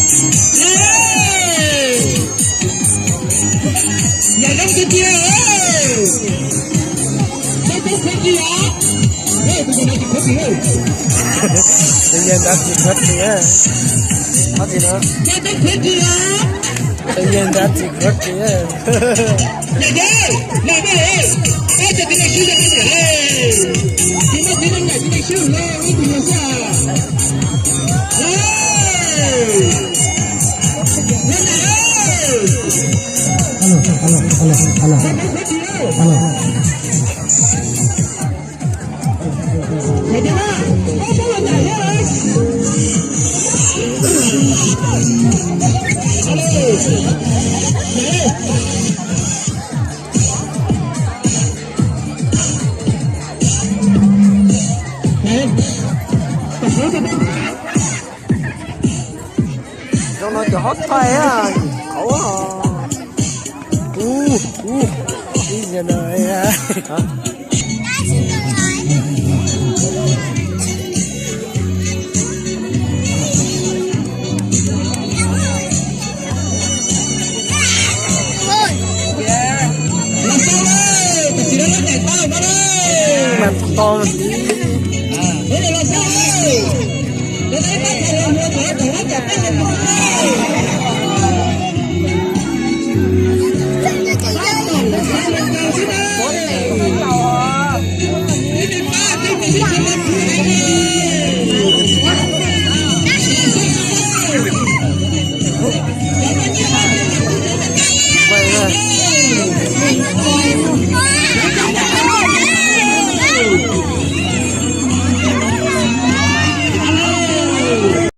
Yam zoo tiag tiag. Koj koj khuv ti os. Tus yawg nrad tsis khuv ti. Koj koj khuv ti os. Tus yawg nrad tsis khuv ti. Yam yam, yam yam, koj cov tib neeg sib zog no yam, tsis muaj tib neeg yam tib neeg sib zog no ib tug yawg xwb. Zoo no cov hot thaij a, qauv. Ub, ub, ib zaug no. Mas to mas tib.